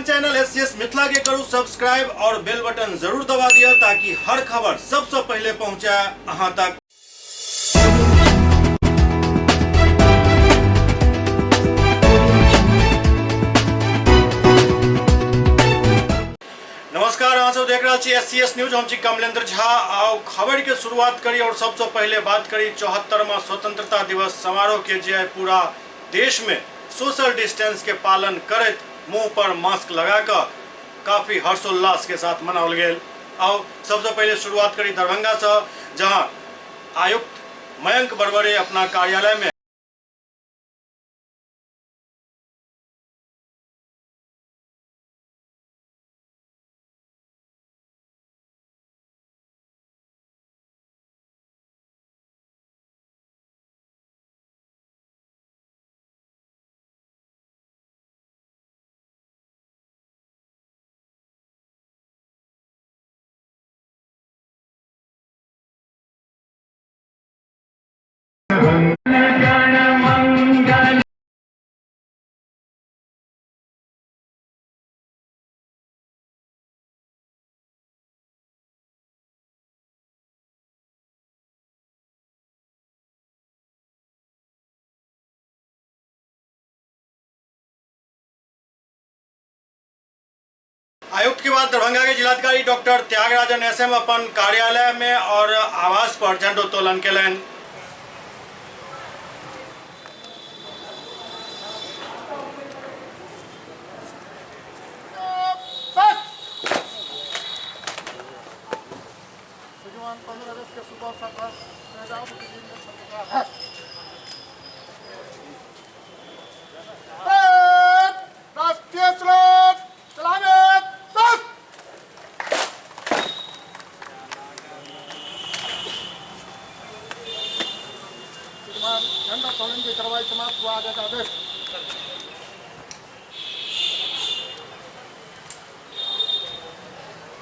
अपन channel SCS Mithila के करू सब्सक्राइब और बेल बटन जरूर दबा दिया ताकि हर खबर सबसे पहले पहुंचे अहां तक। नमस्कार, अहाँ सब देख रहा छी एससीएस न्यूज। हम छी कमलेंद्र झा। आओ खबर के शुरुआत करी और सबसे पहले बात करी 74वां स्वतंत्रता दिवस समारोह के, जे पूरा देश में सोशल डिस्टेंस के पालन करत मुंह पर मास्क लगाकर काफी हर्षोल्लास के साथ मनाओल गेल। आओ सबसे पहले शुरुआत करी दरभंगा से, जहां आयुक्त मयंक बरबरे अपना कार्यालय में आयुक्त के बाद दरभंगा के जिलाधिकारी डॉक्टर त्यागराजन एसएम अपन कार्यालय में और आवास पर झंडोत्तोलन केलनि। श्रीमान 15 अगस्त के शुभ अवसर पर है। राष्ट्रीय स्लोगन चलाने दस। श्रीमान झंडा तोलन की कार्रवाई समाप्त हुआ। आगे का आदेश।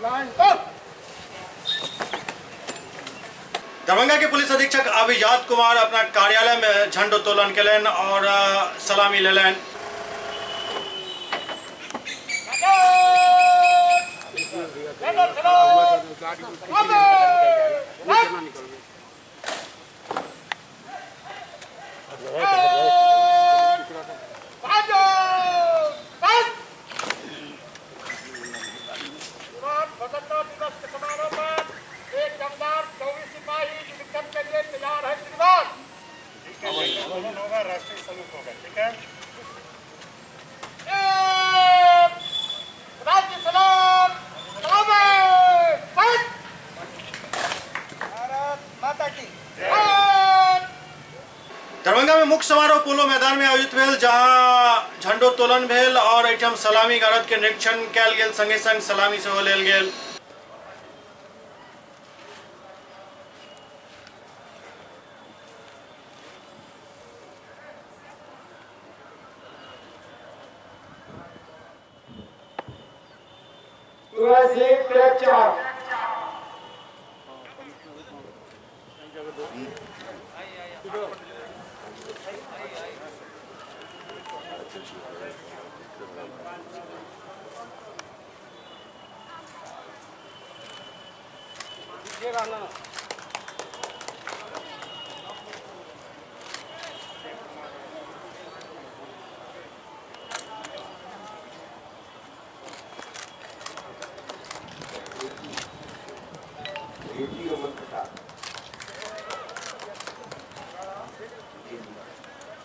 लाइन पर दरभंगा के पुलिस अधीक्षक अभिजात कुमार अपना कार्यालय में झंडोत्तोलन केलनि और सलामी लेलनि। स्वतंत्रता दिवस के समारोह पर एक दमदार 24 सिपाही निरीक्षण के लिए तैयार है। श्रीमान होगा, राष्ट्रीय सलूट होगा, ठीक है। राष्ट्रीय सलाम भारत माता की। दरभंगा में मुख्य समारोह पोलो मैदान में आयोजित भेल, जहां झंडोत्तोलन भेल और एहिठाम सलामी गारद के निरीक्षण कयल गेल, संगे संग सलामी सेहो लेल गेल।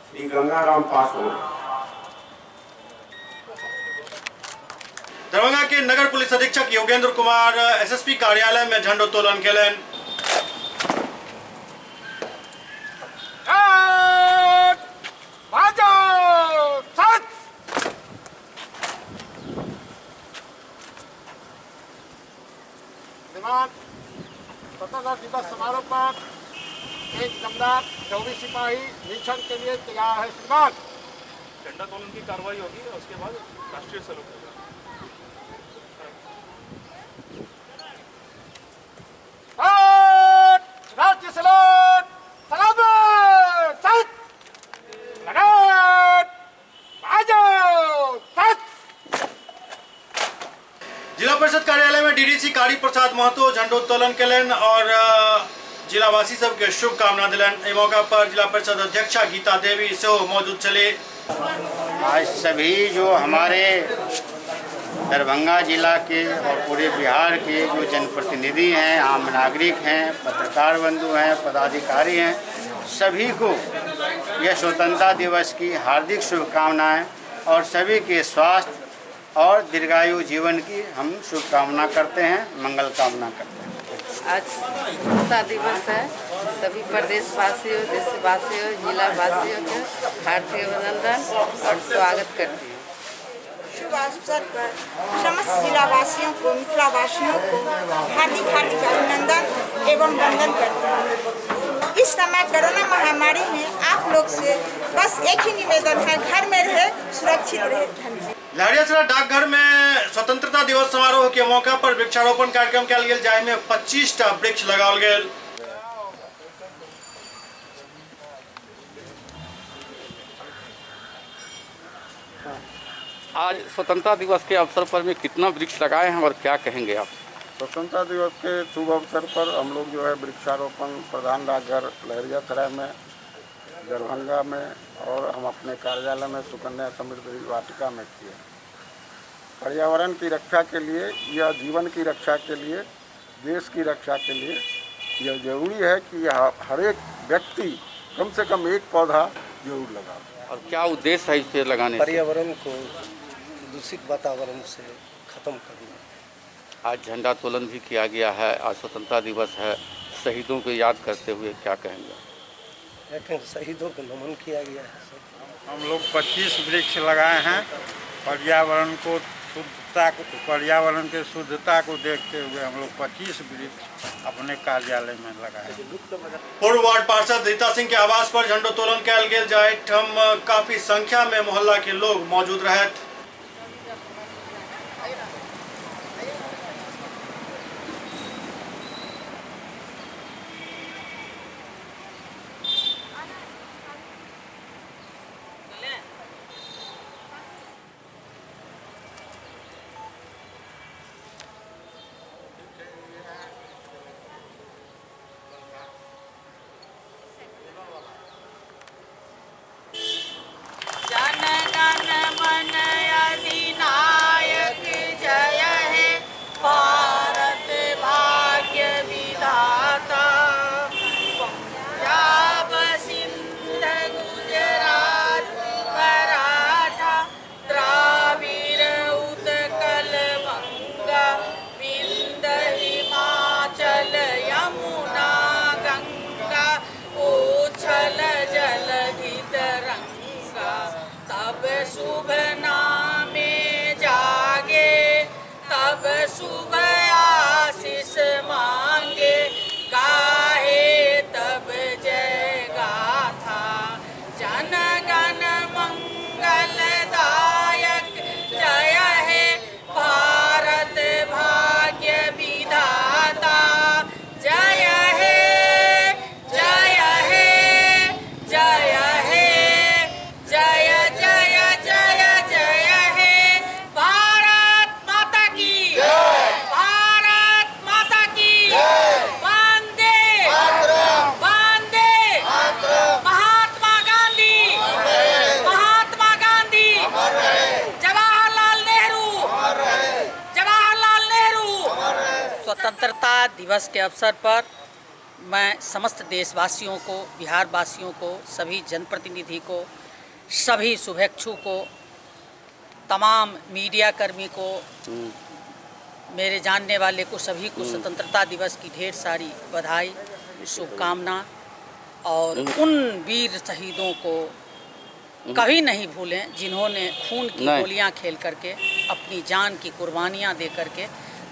श्री गंगाराम पासवान। दरभंगा के नगर पुलिस अधीक्षक योगेंद्र कुमार एसएसपी कार्यालय में झंडोत्तोलन केलनि। स्वतंत्रता दिवस समारोह पर एक दमदार 24 सिपाही निरीक्षण के लिए तैयार है। श्रीमान झंडा तोलन की कार्रवाई होगी और उसके बाद राष्ट्रीय सलूट होगा। राष्ट्रीय सलूट सलाम सच जिला परिषद कार्यालय में डीडीसी कारी प्रसाद महतो झंडोत्तोलन केलनि और जिलावासी सबके शुभकामना दिलनि। एहि मौका पर जिला परिषद अध्यक्षा गीता देवी सेहो मौजूद छली। आज सभी जो हमारे दरभंगा जिला के और पूरे बिहार के जो जनप्रतिनिधि हैं, आम नागरिक हैं, पत्रकार बंधु हैं, पदाधिकारी हैं, सभी को यह स्वतंत्रता दिवस की हार्दिक शुभकामनाएं और सभी के स्वास्थ्य और दीर्घायु जीवन की हम शुभकामना करते हैं, मंगल कामना करते हैं। आज स्वतंत्रता दिवस है, सभी प्रदेशवासियों, देशवासियों, जिलावासियों के हार्दिक अभिनंदन और स्वागत करती हूँ। शुभ अवसर पर समस्त जिलावासियों को, मिथिलावासियों को हार्दिक हार्दिक अभिनंदन एवं वंदन करती हूँ। इस समय कोरोना महामारी में आप लोग से बस एक ही निवेदन है, घर में रहे, सुरक्षित रहे। धन्यवाद। लहरियासराय डाकघर में स्वतंत्रता दिवस समारोह के मौका पर वृक्षारोपण कार्यक्रम कयल गेल, जाहि में 25 टा वृक्ष लगाओल गेल। आज स्वतंत्रता दिवस के अवसर पर में कितना वृक्ष लगाए हैं और क्या कहेंगे आप? स्वतंत्रता दिवस के शुभ अवसर पर हम लोग जो है वृक्षारोपण प्रधान डाकघर लहरियासराय में, दरभंगा में और हम अपने कार्यालय में सुकन्या समृद्धि वाटिका में किए। पर्यावरण की रक्षा के लिए या जीवन की रक्षा के लिए, देश की रक्षा के लिए यह जरूरी है कि हर एक व्यक्ति कम से कम एक पौधा जरूर लगाए। और क्या उद्देश्य है इसे लगाने से? पर्यावरण को दूषित वातावरण से खत्म करना। आज झंडा तोलन भी किया गया है, आज स्वतंत्रता दिवस है, शहीदों को याद करते हुए क्या कहेंगे? शहीदों को नमन किया गया है। हम लोग 25 वृक्ष लगाए हैं। पर्यावरण को शुद्धता को, पर्यावरण के शुद्धता को देखते हुए हम लोग 25 वृक्ष अपने कार्यालय में लगाए। पूर्व वार्ड पार्षद रीता सिंह के आवास पर झंडोत्तोलन कयल गेल, जाहिठाम काफी संख्या में मोहल्ला के लोग मौजूद रहत। शुभ नामे जागे तब शुभ आशीष मांगे, गाहे तब जय गाथा। जन गण मंगलदायक जय हे भारत भाग्य विधाता। जय हे जय हे जय हे जय जय जय जय हे भारत माता की जय, भारत माता की जय। वंदे मातरम, वंदे मातरम। महात्मा गांधी, महात्मा गांधी, जवाहरलाल नेहरू, जवाहरलाल नेहरू। स्वतंत्रता दिवस के अवसर पर मैं समस्त देशवासियों को, बिहार वासियों को, सभी जनप्रतिनिधि को, सभी शुभेच्छु को, तमाम मीडिया कर्मी को, मेरे जानने वाले को, सभी को स्वतंत्रता दिवस की ढेर सारी बधाई, शुभकामना। और उन वीर शहीदों को कभी नहीं भूलें जिन्होंने खून की गोलियां खेल करके, अपनी जान की कुर्बानियां दे करके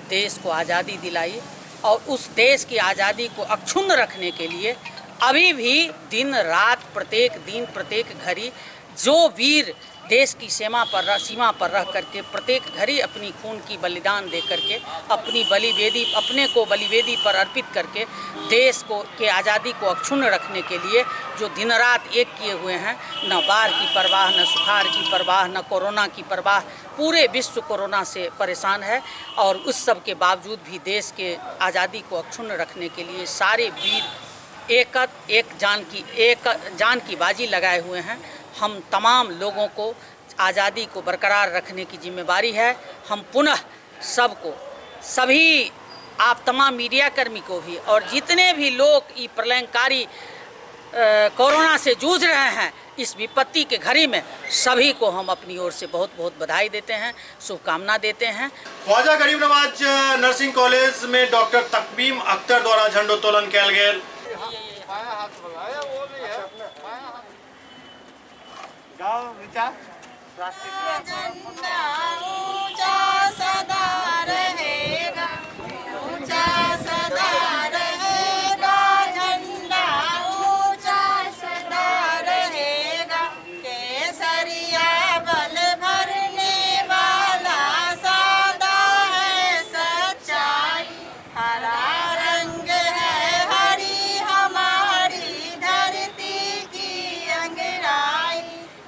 देश को आज़ादी दिलाई और उस देश की आज़ादी को अक्षुण्ण रखने के लिए अभी भी दिन रात, प्रत्येक दिन, प्रत्येक घड़ी जो वीर देश की सीमा पर रह करके प्रत्येक घड़ी अपनी खून की बलिदान दे करके अपनी बलिवेदी अपने को बलिवेदी पर अर्पित करके देश को के आज़ादी को अक्षुण्ण रखने के लिए जो दिन रात एक किए हुए हैं, न बाढ़ की परवाह, न सुखाड़ की परवाह, न कोरोना की परवाह। पूरे विश्व कोरोना से परेशान है और उस सब के बावजूद भी देश के आज़ादी को अक्षुण्ण रखने के लिए सारे वीर एक जान की बाजी लगाए हुए हैं। हम तमाम लोगों को आज़ादी को बरकरार रखने की जिम्मेवारी है। हम पुनः सबको, सभी आप तमाम मीडिया कर्मी को भी और जितने भी लोग ये प्रलयंकारी कोरोना से जूझ रहे हैं इस विपत्ति के घड़ी में, सभी को हम अपनी ओर से बहुत बहुत बधाई देते हैं, शुभकामना देते हैं। ख्वाजा गरीब नवाज नर्सिंग कॉलेज में डॉक्टर तकबीम अख्तर द्वारा झंडोत्तोलन कयल गेल। झंडा ऊंचा सदा रहेगा, ऊंचा सदा रहेगा, झंडा ऊंचा सदा रहेगा, केसरिया बल भरने वाला सादा है सच्चाई, हरा रंग है हरी हमारी धरती की अंगड़ाई,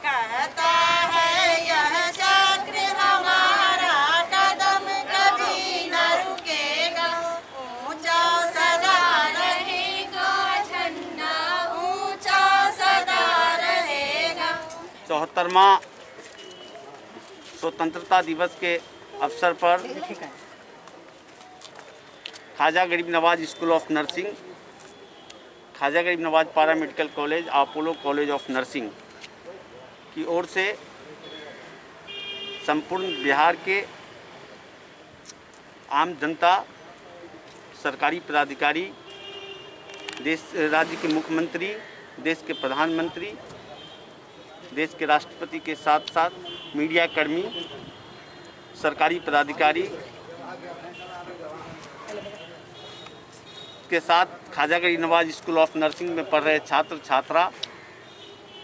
कहता है यह चक्र हमारा कदम कभी न रुकेगा, ऊंचा सदा रहेगा झंडा, ऊंचा सदा रहेगा। 74वां स्वतंत्रता दिवस के अवसर पर Khwaja Garib Nawaz school of nursing, Khwaja Garib Nawaz paramedical college, Apollo college of nursing की ओर से संपूर्ण बिहार के आम जनता, सरकारी पदाधिकारी, देश राज्य के मुख्यमंत्री, देश के प्रधानमंत्री, देश के राष्ट्रपति के साथ साथ मीडिया कर्मी, सरकारी पदाधिकारी के साथ Khwaja Garib Nawaz school of nursing में पढ़ रहे छात्र छात्रा,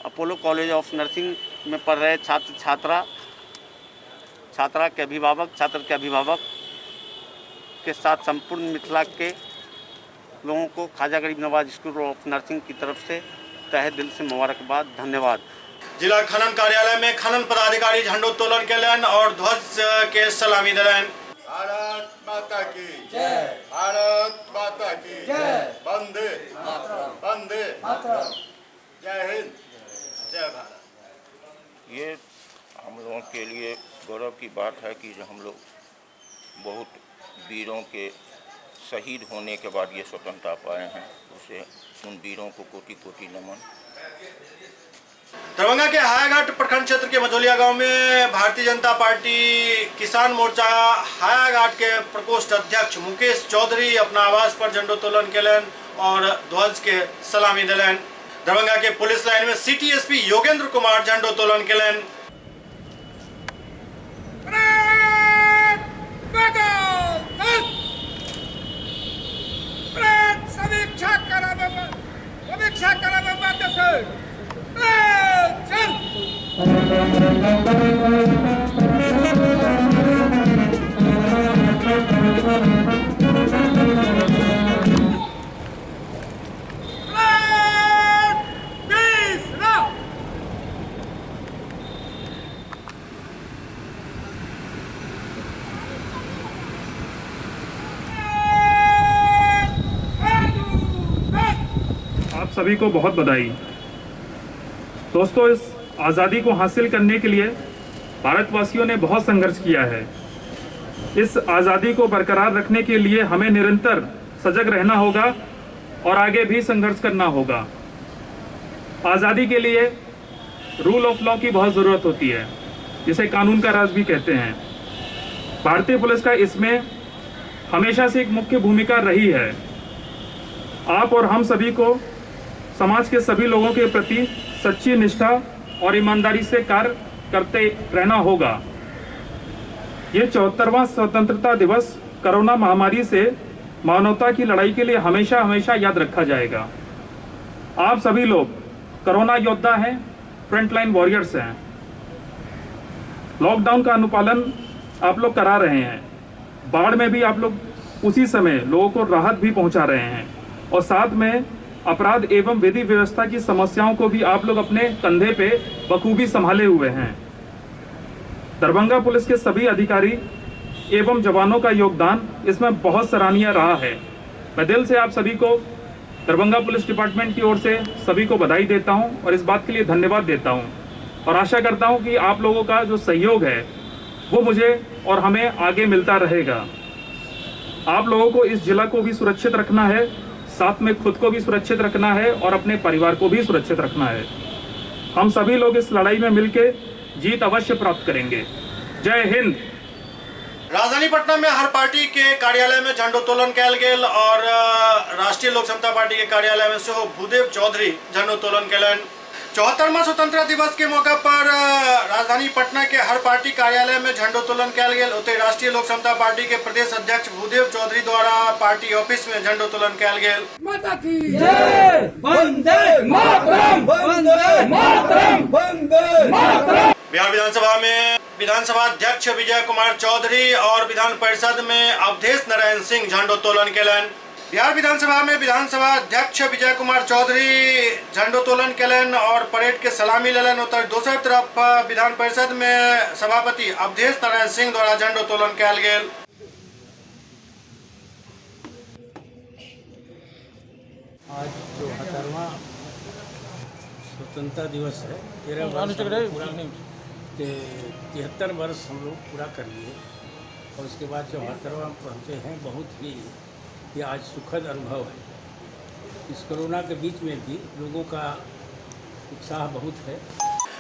अपोलो कॉलेज ऑफ नर्सिंग में पढ़ रहे छात्र छात्रा, छात्रा के अभिभावक, छात्र के अभिभावक के साथ संपूर्ण मिथिला के लोगों को Khwaja Garib Nawaz school of nursing की तरफ से तहे दिल से मुबारकबाद, धन्यवाद। जिला खनन कार्यालय में खनन पदाधिकारी झंडोत्तोलन केलनि और ध्वज के सलामी देलनि। भारत माता की जय, भारत माता की जय, वंदे मातरम, वंदे मातरम, जय हिंद, जय भारत। ये हम लोगों के लिए गौरव की बात है कि हम लोग बहुत वीरों के शहीद होने के बाद ये स्वतंत्रता पाए हैं, उसे उन वीरों को कोटि कोटि नमन। दरभंगा के हायाघाट प्रखंड क्षेत्र के मझौलिया गांव में भारतीय जनता पार्टी किसान मोर्चा हायाघाट के प्रकोष्ठ अध्यक्ष मुकेश चौधरी अपना आवास पर झंडोत्तोलन केलनि और ध्वज के सलामी देलनि। दरभंगा के पुलिस लाइन में सिटी एसपी योगेंद्र कुमार झंडोत्तोलन केलनि। आप सभी को बहुत बधाई। दोस्तों, इस आज़ादी को हासिल करने के लिए भारतवासियों ने बहुत संघर्ष किया है। इस आज़ादी को बरकरार रखने के लिए हमें निरंतर सजग रहना होगा और आगे भी संघर्ष करना होगा। आज़ादी के लिए रूल ऑफ लॉ की बहुत ज़रूरत होती है, जिसे कानून का राज भी कहते हैं। भारतीय पुलिस का इसमें हमेशा से एक मुख्य भूमिका रही है। आप और हम सभी को समाज के सभी लोगों के प्रति सच्ची निष्ठा और ईमानदारी से कार्य करते रहना होगा। ये 74वां स्वतंत्रता दिवस कोरोना महामारी से मानवता की लड़ाई के लिए हमेशा हमेशा याद रखा जाएगा। आप सभी लोग कोरोना योद्धा हैं, फ्रंटलाइन वॉरियर्स हैं। लॉकडाउन का अनुपालन आप लोग करा रहे हैं, बाढ़ में भी आप लोग उसी समय लोगों को राहत भी पहुंचा रहे हैं और साथ में अपराध एवं विधि व्यवस्था की समस्याओं को भी आप लोग अपने कंधे पे बखूबी संभाले हुए हैं। दरभंगा पुलिस के सभी अधिकारी एवं जवानों का योगदान इसमें बहुत सराहनीय रहा है। मैं दिल से आप सभी को दरभंगा पुलिस डिपार्टमेंट की ओर से सभी को बधाई देता हूं और इस बात के लिए धन्यवाद देता हूं और आशा करता हूं कि आप लोगों का जो सहयोग है वो मुझे और हमें आगे मिलता रहेगा। आप लोगों को इस जिला को भी सुरक्षित रखना है, साथ में खुद को भी सुरक्षित रखना है और अपने परिवार को भी सुरक्षित रखना है। हम सभी लोग इस लड़ाई में मिलकर जीत अवश्य प्राप्त करेंगे। जय हिंद। राजधानी पटना में हर पार्टी के कार्यालय में झंडोत्तोलन कयल गेल और राष्ट्रीय लोक समता पार्टी के कार्यालय में सेहो भूदेव चौधरी झंडोत्तोलन कयलनि। 74वां स्वतंत्रता दिवस के मौका पर राजधानी पटना के हर पार्टी कार्यालय में झंडोत्तोलन कयल गेल। ओतहि राष्ट्रीय लोक समता पार्टी के प्रदेश अध्यक्ष भूदेव चौधरी द्वारा पार्टी ऑफिस में झंडोत्तोलन कयल गेल। माता की जय, वंदे मातरम, वंदे मातरम, वंदे मातरम। बिहार विधानसभा में विधानसभा अध्यक्ष विजय कुमार चौधरी और विधान परिषद में अवधेश नारायण सिंह झंडोत्तोलन कयलनि। बिहार विधानसभा में विधानसभा अध्यक्ष विजय कुमार चौधरी झंडोत्तोलन कयलनि और परेड के सलामी लेलनि। उतर दोसर तरफ विधान परिषद में सभापति अवधेश नारायण सिंह द्वारा झंडोत्तोलन कयल गेल। आज 74वां स्वतंत्रता दिवस है, 13 वर्ष पूरा 73 वर्ष हम लोग पूरा कर लिए और उसके बाद 74वां पहुँचे हैं। बहुत ही ये आज सुखद अनुभव है। इस कोरोना के बीच में भी लोगों का उत्साह बहुत है।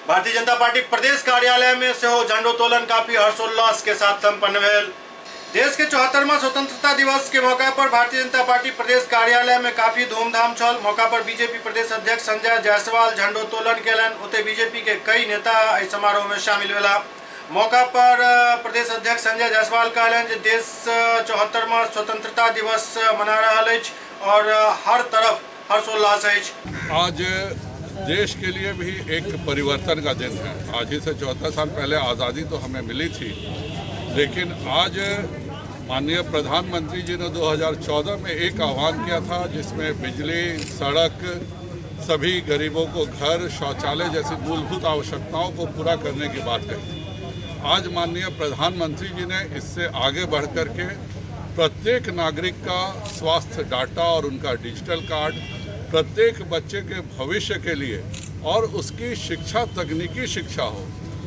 भारतीय जनता पार्टी प्रदेश कार्यालय में सेहो झंडोत्तोलन काफी हर्षोल्लास के साथ संपन्न भेल। देश के 74वां स्वतंत्रता दिवस के मौका पर भारतीय जनता पार्टी प्रदेश कार्यालय में काफी धूमधाम छल। मौका पर बीजेपी प्रदेश अध्यक्ष संजय जायसवाल झंडोत्तोलन कयलनि। ओतहि बीजेपी के कई नेता एहि समारोह में शामिल भेला। मौका पर प्रदेश अध्यक्ष संजय जायसवाल कहलनि जे देश 74वां स्वतंत्रता दिवस मना रहल अछि और हर तरफ हर्षोल्लास अछि। आज देश के लिए भी एक परिवर्तन का दिन है। आज ही से 74 साल पहले आज़ादी तो हमें मिली थी, लेकिन आज माननीय प्रधानमंत्री जी ने 2014 में एक आह्वान किया था जिसमें बिजली, सड़क, सभी गरीबों को घर, शौचालय जैसी मूलभूत आवश्यकताओं को पूरा करने की बात कही थी। आज माननीय प्रधानमंत्री जी ने इससे आगे बढ़ करके प्रत्येक नागरिक का स्वास्थ्य डाटा और उनका डिजिटल कार्ड, प्रत्येक बच्चे के भविष्य के लिए और उसकी शिक्षा, तकनीकी शिक्षा हो,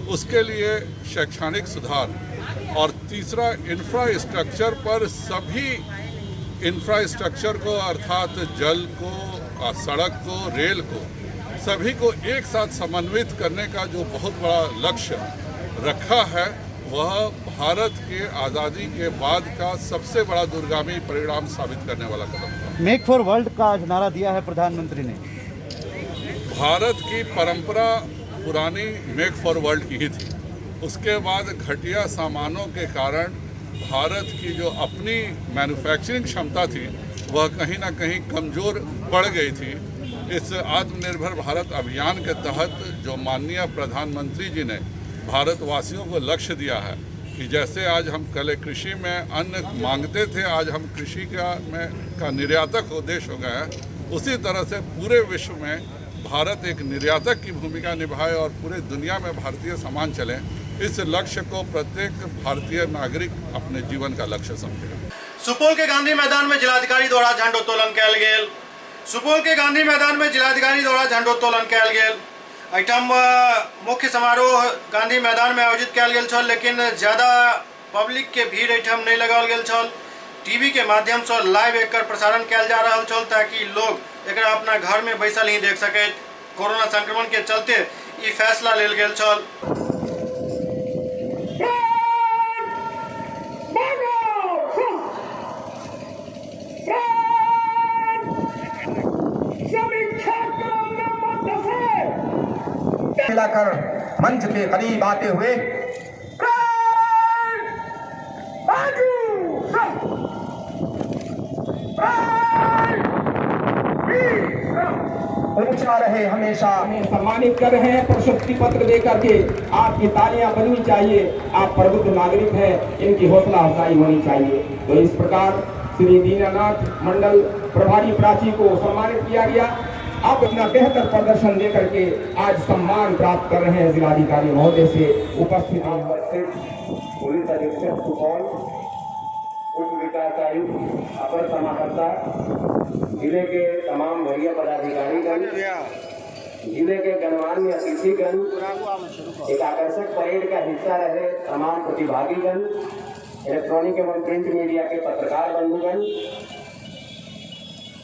उसके लिए शैक्षणिक सुधार और तीसरा इंफ्रास्ट्रक्चर पर सभी इंफ्रास्ट्रक्चर को अर्थात जल को, सड़क को, रेल को, सभी को एक साथ समन्वित करने का जो बहुत बड़ा लक्ष्य रखा है वह भारत के आज़ादी के बाद का सबसे बड़ा दूरगामी परिणाम साबित करने वाला कदम था। मेक फॉर वर्ल्ड का आज नारा दिया है प्रधानमंत्री ने। भारत की परंपरा पुरानी मेक फॉर वर्ल्ड की ही थी। उसके बाद घटिया सामानों के कारण भारत की जो अपनी मैन्युफैक्चरिंग क्षमता थी वह कहीं ना कहीं कमज़ोर पड़ गई थी। इस आत्मनिर्भर भारत अभियान के तहत जो माननीय प्रधानमंत्री जी ने भारतवासियों को लक्ष्य दिया है कि जैसे आज हम कल कृषि में अन्न मांगते थे, आज हम कृषि का निर्यातक देश हो गए हैं, उसी तरह से पूरे विश्व में भारत एक निर्यातक की भूमिका निभाए और पूरे दुनिया में भारतीय सामान चले, इस लक्ष्य को प्रत्येक भारतीय नागरिक अपने जीवन का लक्ष्य समझे। सुपौल के गांधी मैदान में जिलाधिकारी द्वारा झंडोत्तोलन कयल गेल। सुपौल के गांधी मैदान में जिलाधिकारी द्वारा झंडोत्तोलन कयल गेल। एहिठाम मुख्य समारोह गांधी मैदान में आयोजित कयल गेल छल, लेकिन ज्यादा पब्लिक के भीड़ एहिठाम नहीं लगाओल गेल छल। टीवी के माध्यम से लाइव एकर प्रसारण कयल जा रहल छल ताकि लोग एकरा अपना घर में बैसल ही देख सके। कोरोना संक्रमण के चलते ई फैसला लेल गेल छल। मिलाकर मंच के करीब आते हुए ऊंचा ऊंचा रहे हमेशा। हमें सम्मानित कर रहे हैं प्रशस्ति पत्र देकर के, आपकी तालियां बजनी चाहिए। आप प्रबुद्ध नागरिक हैं, इनकी हौसला अफजाई होनी चाहिए। तो इस प्रकार श्री दीनानाथ मंडल प्रभारी प्राची को सम्मानित किया गया। आप अपना बेहतर प्रदर्शन देकर के आज सम्मान प्राप्त कर रहे हैं जिलाधिकारी महोदय से। उपस्थित पुलिस अधीक्षक सुपौल, उप विकास आयुक्त, अपर समाहर्ता, जिले के तमाम वरीय पदाधिकारीगण, जिले के गणमान्य अतिथिगण, एक आकर्षक परेड का हिस्सा रहे तमाम प्रतिभागीगण, इलेक्ट्रॉनिक एवं प्रिंट मीडिया के पत्रकार बंधुगण,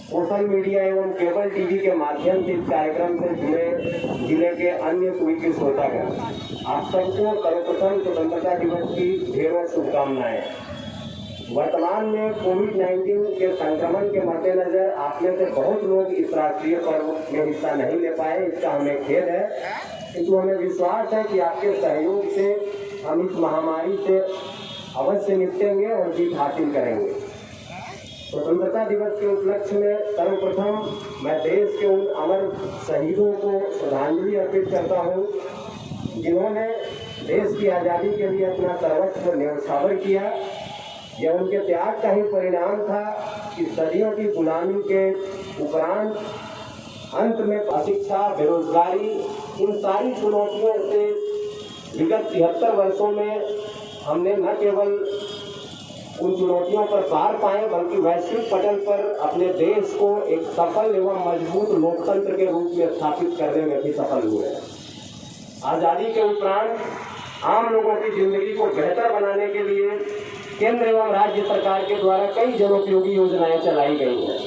सोशल मीडिया एवं केबल टीवी के माध्यम से इस कार्यक्रम से जुड़े जिले के अन्य सुविज्ञ श्रोतागण, आप सबको सर्वप्रथम स्वतंत्रता दिवस की ढेरों शुभकामनाएं। वर्तमान में कोविड-19 के संक्रमण के मद्देनजर आप में से बहुत लोग इस राष्ट्रीय पर्व में हिस्सा नहीं ले पाए, इसका हमें खेद है, किंतु हमें विश्वास है कि आपके सहयोग से हम इस महामारी से अवश्य निपटेंगे और जीत हासिल करेंगे। स्वतंत्रता दिवस के उपलक्ष्य में सर्वप्रथम मैं देश के उन अमर शहीदों को श्रद्धांजलि अर्पित करता हूँ जिन्होंने देश की आज़ादी के लिए अपना सर्वस्व न्यौछावर किया। यह उनके त्याग का ही परिणाम था कि सदियों की गुलामी के उपरांत अंत में अशिक्षा, बेरोजगारी, इन सारी चुनौतियों से विगत 73 वर्षों में हमने न केवल उन चुनौतियों पर पार पाए बल्कि वैश्विक पटल पर अपने देश को एक सफल एवं मजबूत लोकतंत्र के रूप में स्थापित करने में भी सफल हुए। आज़ादी के उपरांत आम लोगों की जिंदगी को बेहतर बनाने के लिए केंद्र एवं राज्य सरकार के द्वारा कई जनोपयोगी योजनाएं चलाई गई हैं।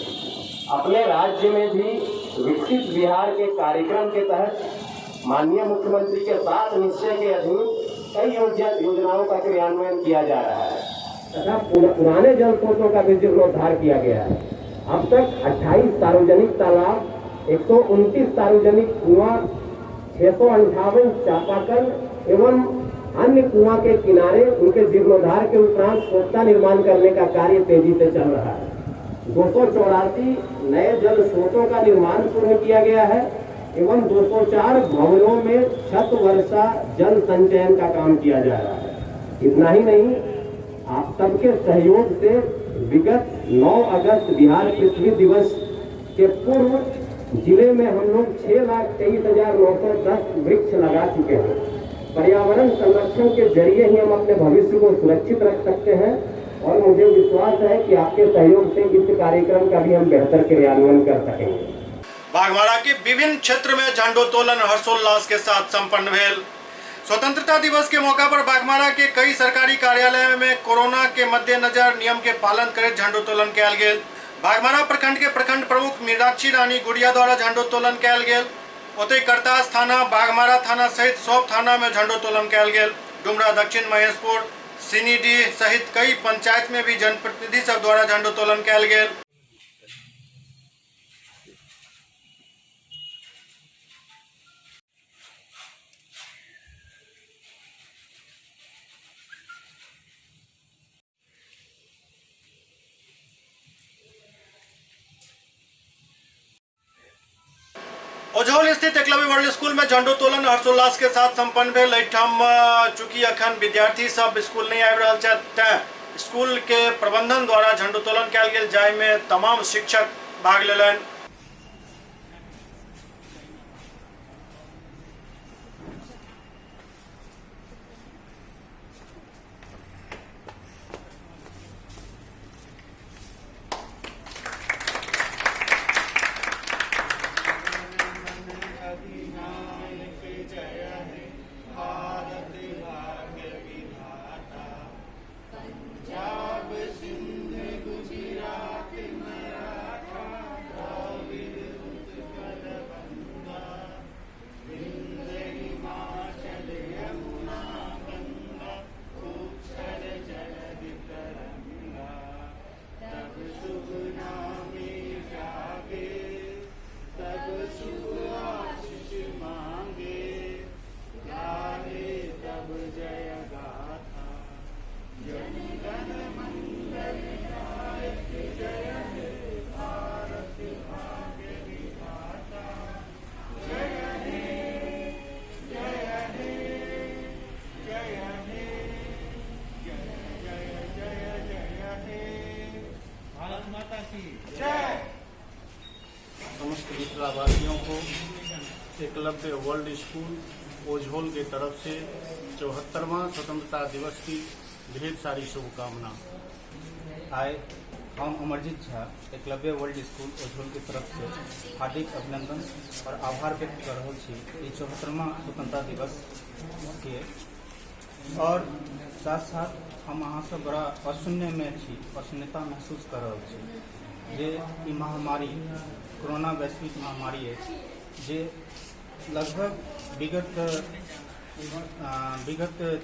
अपने राज्य में भी विकसित बिहार के कार्यक्रम के तहत माननीय मुख्यमंत्री के सात निश्चय के अधीन कई योजनाओं का क्रियान्वयन किया जा रहा है तथा पुराने जल स्रोतों का भी जीर्णोद्धार किया गया है। अब तक 28 सार्वजनिक तालाब, 129 सार्वजनिक कुआं, 658 चापाकल एवं अन्य कुआं के किनारे उनके जीर्णोद्धार के उपरांत सोख्ता निर्माण करने का कार्य तेजी से चल रहा है। 284 नए जल स्रोतों का निर्माण पूर्ण किया गया है एवं 204 भवनों में छत वर्षा जल संचयन का काम किया जा रहा है। इतना ही नहीं, आप सबके सहयोग से विगत 9 अगस्त बिहार पृथ्वी दिवस के पूर्व जिले में हम लोग 6,23,910 वृक्ष लगा चुके हैं। पर्यावरण संरक्षण के जरिए ही हम अपने भविष्य को सुरक्षित रख सकते हैं और मुझे विश्वास है कि आपके सहयोग से इस कार्यक्रम का भी हम बेहतर क्रियान्वयन कर सकेंगे। बागमारा के विभिन्न क्षेत्र में झंडोत्तोलन हर्षोल्लास के साथ संपन्न भेल। स्वतंत्रता दिवस के मौका पर बागमारा के कई सरकारी कार्यालय में कोरोना के मद्देनजर नियम के पालन करैत झंडोत्तोलन कयल गेल। बागमारा प्रखंड के प्रखंड प्रमुख मीनाक्षी रानी गुड़िया द्वारा झंडोत्तोलन कयल गेल। ओतहि करतास थाना, बागमारा थाना सहित सब थाना में झंडोत्तोलन कयल गेल। डुमरा दक्षिण, महेशपुर, सिनीडीह सहित कई पंचायत में भी जनप्रतिनिधि सब द्वारा झंडोत्तोलन कयल गेल। ओझौल स्थित एकलव्य वर्ल्ड स्कूल में झंडोत्तोलन हर्षोल्लास के साथ संपन्न भेल। एहिठाम चूँकि अखन विद्यार्थी सब स्कूल नहीं आबि रहल छथि तैं स्कूल के प्रबंधन द्वारा झंडोत्तोलन कयल गेल, जाहिमे तमाम शिक्षक भाग लेलनि। पंजाब सिंध गुजरात मराठा। की जय। समस्त मिथिलावासियों को एकलव्य वर्ल्ड स्कूल ओझोल के तरफ से 74वां स्वतंत्रता दिवस की ढेर सारी शुभकामना। आइ हम अमरजीत झा एकलव्य वर्ल्ड स्कूल ओझोल के तरफ से हार्दिक अभिनंदन और आभार व्यक्त कर रहल छी ई 74वां स्वतंत्रता दिवस के। और साथ साथ हम अहाँ सब बड़ा अशून्य में छी, अशून्यता महसूस कर रहल छी जे ई महामारी कोरोना वैश्विक महामारी अछि जे लगभग विगत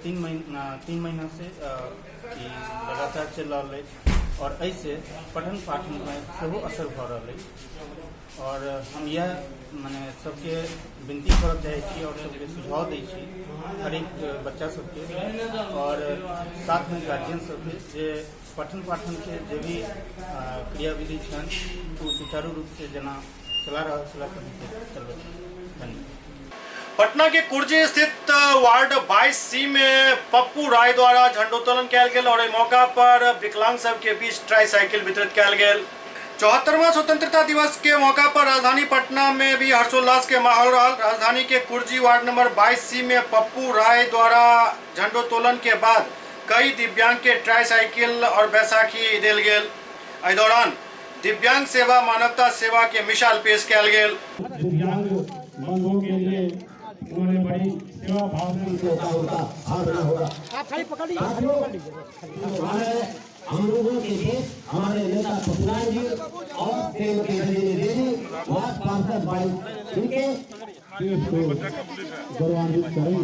3 महीना से ई लगातार चलि रहल अछि और एहिसे पठन पाठनमे सेहो असर भऽ रहल अछि। और हम इएह मने सबके विनती करऽ चाहै छी और सबके सुझाव दै छी, हरेक बच्चा सबके और साथमे गार्जियन सबके, जे पठन पाठनके जे भी क्रियाविधि छनि ओ सुचारू रूपसँ जेना चला रहल छलै तेनाहिते चलबै। धन्यवाद। पटना के कुर्जी स्थित वार्ड 22 सी में पप्पू राय द्वारा झंडोत्तोलन कयल गेल और एहि मौका पर विकलांग सब के बीच ट्राईसाइकिल वितरित कयल गेल। 74वां स्वतंत्रता दिवस के मौका पर राजधानी पटना में भी हर्षोल्लास के माहौल रहल। राजधानी के कुर्जी वार्ड नंबर 22 सी में पप्पू राय द्वारा झंडोत्तोलन के बाद कई दिव्यांग के ट्राईसाइकिल और बैसाखी देल गेल। एहि दौरान दिव्यांग सेवा मानवता सेवा के मिसाल पेश कयल गेल। दिव्यांग बंधुओं के लिए उन्होंने बड़ी सेवा भाव से होता होगा भावना होगा। आप खाली पकड़ लीजिए। साथियों, हमारे हम लोगों के बीच हमारे नेता पप्पूराय जी और श्रीमती रजनी देवी, वार्ड पार्षद 22 उनके देश को गौरवान्वित करेंगे।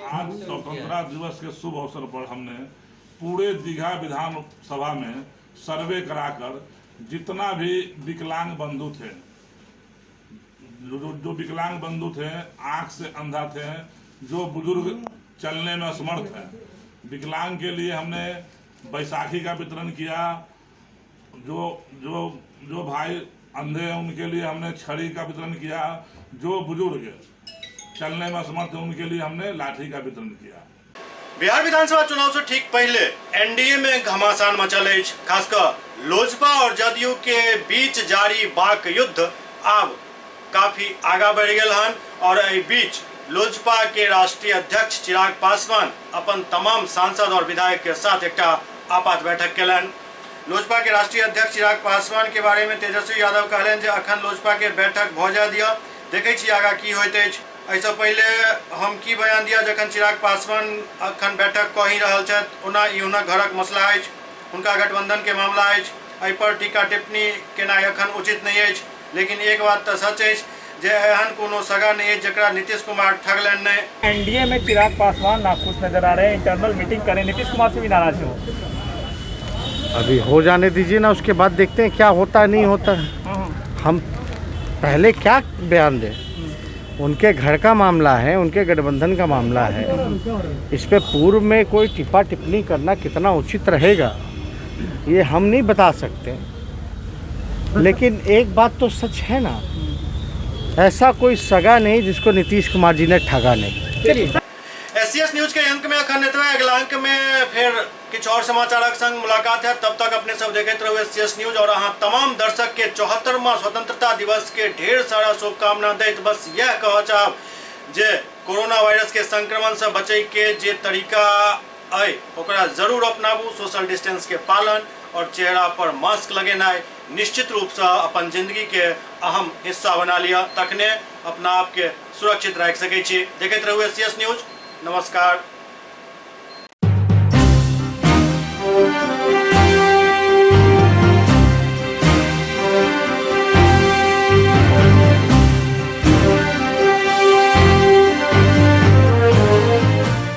आज स्वतंत्रता दिवस के शुभ अवसर पर हमने पूरे दीघा विधान सभा में सर्वे कराकर जितना भी विकलांग बंधु थे, जो जो विकलांग बंधु थे, आंख से अंधा थे, जो बुजुर्ग चलने में असमर्थ हैं, विकलांग के लिए हमने बैसाखी का वितरण किया। जो जो जो भाई अंधे हैं उनके लिए हमने छड़ी का वितरण किया। जो बुजुर्ग चलने में असमर्थ हैं उनके लिए हमने लाठी का वितरण किया। बिहार विधानसभा चुनाव से ठीक पहले एनडीए में घमासान मचल अछि। खासकर लोजपा और जदयू के बीच जारी वाक युद्ध आब काफी आगा बढ़ि गेल हन और एहि बीच लोजपा के राष्ट्रीय अध्यक्ष चिराग पासवान अपन तमाम सांसद और विधायक के साथ एकटा आपात बैठक केलनि। लोजपा के राष्ट्रीय अध्यक्ष चिराग पासवान के बारे में तेजस्वी यादव कहलनि जे अखन लोजपा के बैठक भऽ जाय दिअ, देखै छी आगा की होइत अछि। एहिसँ पहिले हम की बयान दिया जखन चिराग पासवान अखन बैठक कऽ ही रहल छथि। ओना ई हुनक घरक मसला अछि, हुनका गठबंधन के मामला अछि, एहि पर टीका टिप्पणी केनाइ अखन उचित नहि अछि। लेकिन एक बात तऽ सच अछि जे एहन कोनो सगा नहि अछि जकरा नीतीश कुमार ठगलनि नहि। एनडीए में चिराग पासवान नाखुश नजर आ रहे हैं, इंटरनल मीटिंग करें, नीतीश कुमार से भी नाराज है वो। अभी हो जाने दीजिए ना, उसके बाद देखते हैं क्या होता है, नहीं होता है। हम पहले क्या बयान दें? उनके घर का मामला है, उनके गठबंधन का मामला है, इस पे पूर्व में कोई टिप्पा टिप्पणी करना कितना उचित रहेगा ये हम नहीं बता सकते। लेकिन एक बात तो सच है ना, ऐसा कोई सगा नहीं जिसको नीतीश कुमार जी ने ठगा नहीं। एससीएस न्यूज के अंक में अखन एतबे। अगला अंक में फिर किछु और समाचारक संग मुलाकात है, तब तक अपने सब देखैत रहू एससीएस न्यूज। और अहाँ तमाम दर्शक के 74वां स्वतंत्रता दिवस के ढेर सारा शुभकामना दैत बस यह कहऽ चाहब जे कोरोना वायरस के संक्रमण से बचै के जे तरीका अइ ओकरा जरूर अपनाबू। सोशल डिस्टेंस के पालन और चेहरा पर मास्क लगेनाइ निश्चित रूप से अपन जिंदगी के अहम हिस्सा बना लिअ, तखने अपना आप के सुरक्षित राखि सकै छी। देखैत रहू एससीएस न्यूज। नमस्कार।